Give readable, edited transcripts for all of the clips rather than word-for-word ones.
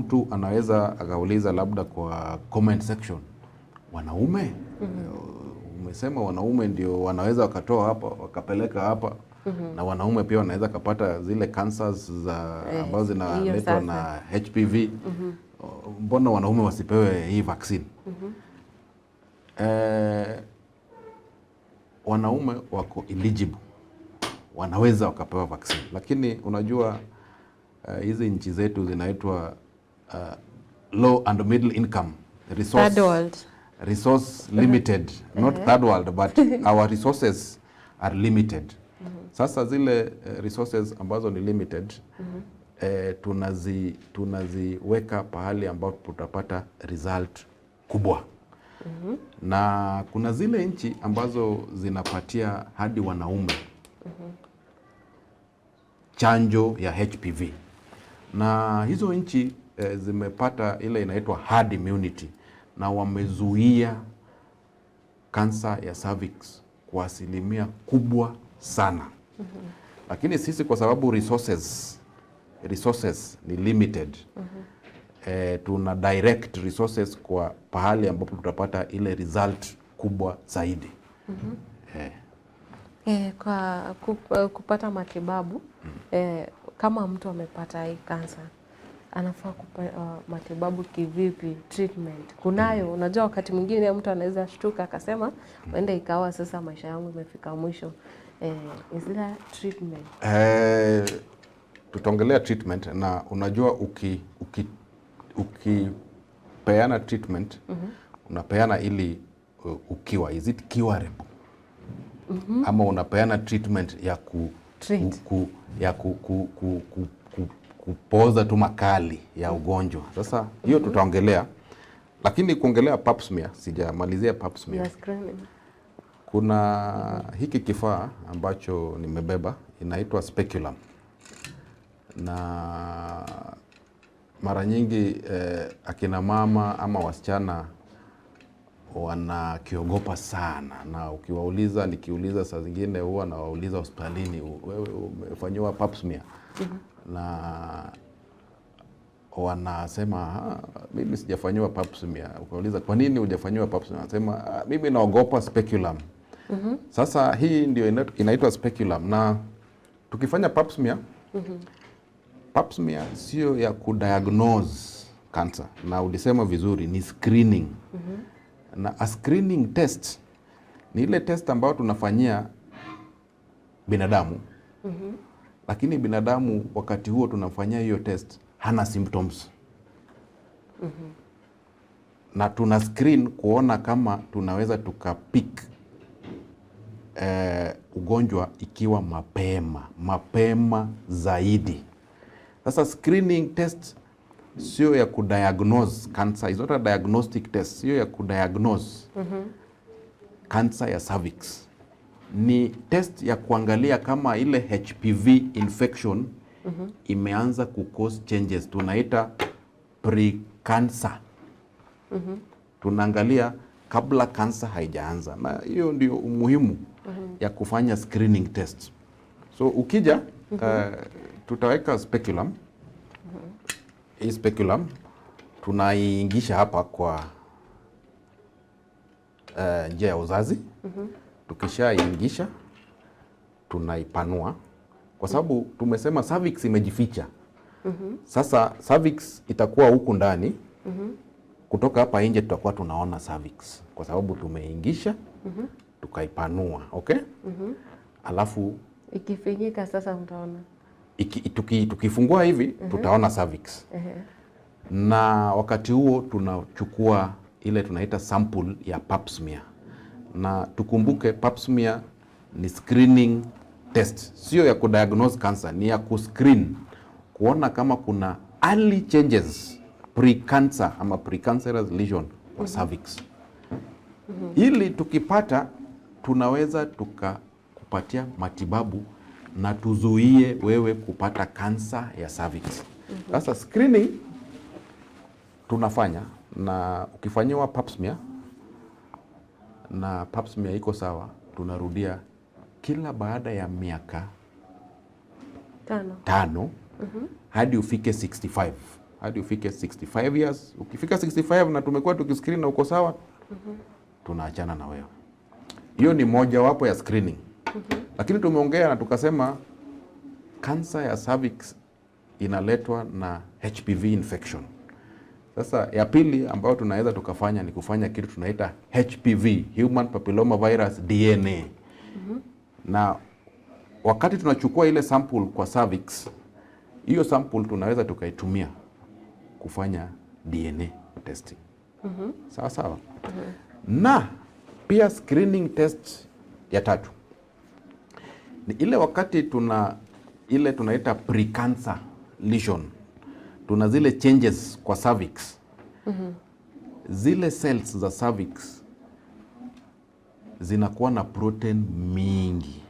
Mtu anaweza akauliza labda kwa comment section, wanaume, umesema wanaume ndio wanaweza wakatoa hapa wakapeleka hapa, na wanaume pia wanaweza kapata zile cancers za ambazo hiyo zinaletwa sasa. Na HPV. Mbona wanaume wasipewe hii vaccine? Wanaume wako eligible, wanaweza wakapewa vaccine, lakini unajua hizi nchi zetu zinaitwa low and middle income resource, Third world. Resource limited, not third world, but our resources are limited. Sasa zile resources ambazo ni limited, tunaziweka pahali ambapo tutapata result kubwa, na kuna zile nchi ambazo zinapatia hadi wanaume chanjo ya HPV, na hizo nchi zimepata ile inaitwa herd immunity na wamezuia kansa ya cervix kwa asilimia kubwa sana. Lakini sisi kwa sababu resources ni limited, tuna direct resources kwa pahali ambapo tutapata ile result kubwa zaidi. Kwa kupata matibabu, kama mtu amepata hii kansa anafaa matibabu kivipi? Treatment kunayo? Unajua, wakati mwingine mtu anaweza shtuka akasema huenda ikawa sasa maisha yangu imefika mwisho. Is there treatment? Tutaongelea treatment, na unajua ukipeana treatment, unapeana ili ukiwa, is it curable, ama unapeana treatment ya Treat. Ku, ku, ya ku, ku, ku, ku, ku, kupoza tu makali ya ugonjwa. Sasa hiyo tutaongelea, lakini kuongelea pap smear, sijamalizia pap smear. Na screening. Kuna hiki kifaa ambacho nimebeba, inaitwa speculum, na mara nyingi akina mama ama wasichana wanakiogopa sana, na ukiwauliza, nikiuliza saa zingine huwa nawauliza hospitalini, "Wewe umefanyiwa pap smear?" Na wanasema, "Ah, mimi sijafanyiwa pap smear." Ukauliza, "Kwa nini hujafanyiwa pap smear?" Wanasema, "Ah, mimi naogopa speculum." Sasa hii ndio inaitwa speculum, na tukifanya pap smear, pap smear sio ya kudiagnose cancer, na ulisema vizuri ni screening. Na a screening test ni ile test ambayo tunafanyia binadamu, lakini binadamu wakati huo tunamfanyia hiyo test hana symptoms, na tuna screen kuona kama tunaweza tukapick ugonjwa ikiwa mapema mapema zaidi. Sasa screening test sio ya kudiagnose cancer, is not a diagnostic test, sio ya kudiagnose cancer ya cervix. Ni test ya kuangalia kama ile HPV infection imeanza ku cause changes, tunaita pre-cancer. Tunaangalia kabla kansa haijaanza, na hiyo ndio umuhimu ya kufanya screening test. So ukija, tutaweka speculum. Hii speculum tunaiingisha hapa kwa njia ya uzazi. Tukishaingisha tunaipanua, kwa sababu tumesema cervix imejificha. Sasa cervix itakuwa huku ndani. Kutoka hapa nje tutakuwa tunaona cervix kwa sababu tumeingisha, tukaipanua, okay? Alafu Ikifinyika sasa mtaona. Tukifungua hivi tutaona cervix, na wakati huo tunachukua ile tunaita sample ya pap smear, na tukumbuke pap smear ni screening test, sio ya kudiagnose cancer, ni ya kuscreen kuona kama kuna early changes, pre-cancer ama precancerous lesion kwa cervix, ili tukipata tunaweza tukakupatia matibabu na tuzuie wewe kupata kansa ya cervix. Sasa screening tunafanya, na ukifanyiwa pap smear na pap smear iko sawa, tunarudia kila baada ya miaka 5. 5 hadi ufike 65. hadi ufike 65 years. Ukifika 65 na tumekuwa tukiscreen na uko sawa, tunaachana na wewe. Hiyo ni mojawapo ya screening. Lakini tumeongea na tukasema kansa ya cervix inaletwa na HPV infection. Sasa ya pili ambayo tunaweza tukafanya ni kufanya kitu tunaita HPV, Human Papilloma Virus DNA. Na wakati tunachukua ile sample kwa cervix, hiyo sample tunaweza tukaitumia kufanya DNA testing. Sawa sawa. Na pia screening test ya tatu ni ile wakati tuna ile tunaita precancer lesion, tuna zile changes kwa cervix. Zile cells za cervix zinakuwa na protein mingi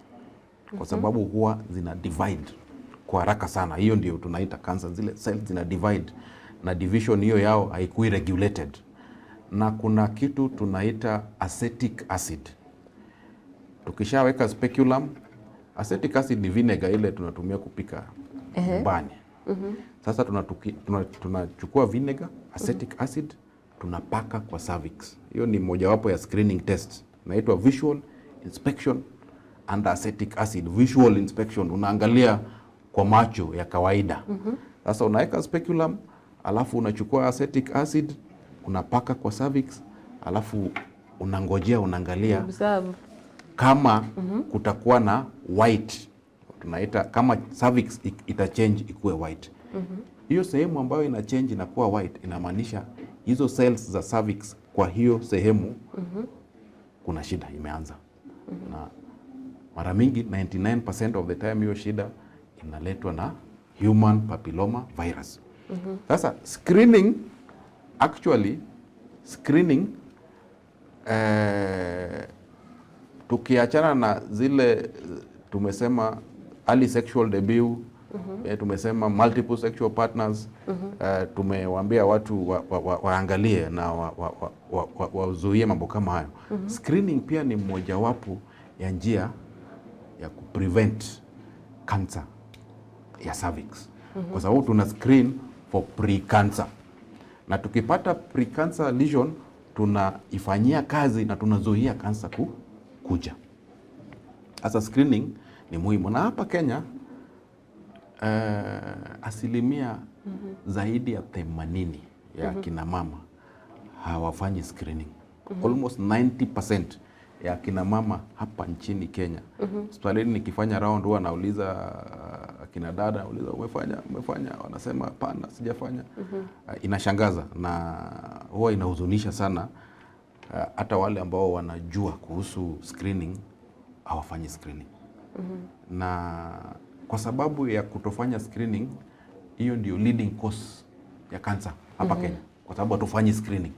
kwa sababu huwa zina divide kwa haraka sana. Hiyo ndio tunaita cancer. Zile cells zina divide na division hiyo yao haikui regulated, na kuna kitu tunaita acetic acid. Tukishaweka speculum, acetic acid ni vinegar ile tunatumia kupika nyumbani. Sasa tunachukua vinegar, acetic acid, tunapaka kwa cervix. Hiyo ni mojawapo ya screening test, inaitwa visual inspection under acetic acid. Visual inspection, unaangalia kwa macho ya kawaida. Sasa unaweka speculum, alafu unachukua acetic acid, unapaka kwa cervix, alafu unangojea, unaangalia Observe. Kama kutakuwa na white, tunaita kama cervix ita change ikuwe white. Hiyo sehemu ambayo ina change inakuwa white inamaanisha hizo cells za cervix kwa hiyo sehemu kuna shida imeanza. Na mara mingi, 99% of the time, hiyo shida inaletwa na human papilloma virus. Sasa screening, actually screening, tukiachana na zile tumesema early sexual debut, tumesema multiple sexual partners, tumewaambia watu waangalie na wazuie mambo kama hayo. Screening pia ni mojawapo ya njia ya kuprevent cancer ya cervix kwa sababu tuna screen for pre-cancer, na tukipata pre-cancer lesion tunaifanyia kazi na tunazuia kansa kuja. Sasa screening ni muhimu, na hapa Kenya asilimia zaidi ya 80 ya kina mama hawafanyi screening. Almost 90% ya kina mama hapa nchini Kenya. Hospitalini nikifanya round huwa nauliza akina dada, nauliza, "Umefanya?" Wanasema, "Hapana, sijafanya." Inashangaza na huwa inahuzunisha sana, hata wale ambao wanajua kuhusu screening hawafanyi screening. Na kwa sababu ya kutofanya screening, hiyo ndio leading cause ya cancer hapa Kenya, kwa sababu hatufanyi screening.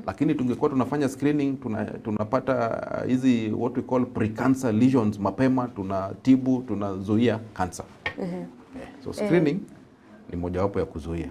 Lakini tungekuwa tunafanya screening, tunapata hizi what we call pre-cancer lesions mapema, tunatibu, tunazuia cancer. So screening ni mojawapo ya kuzuia.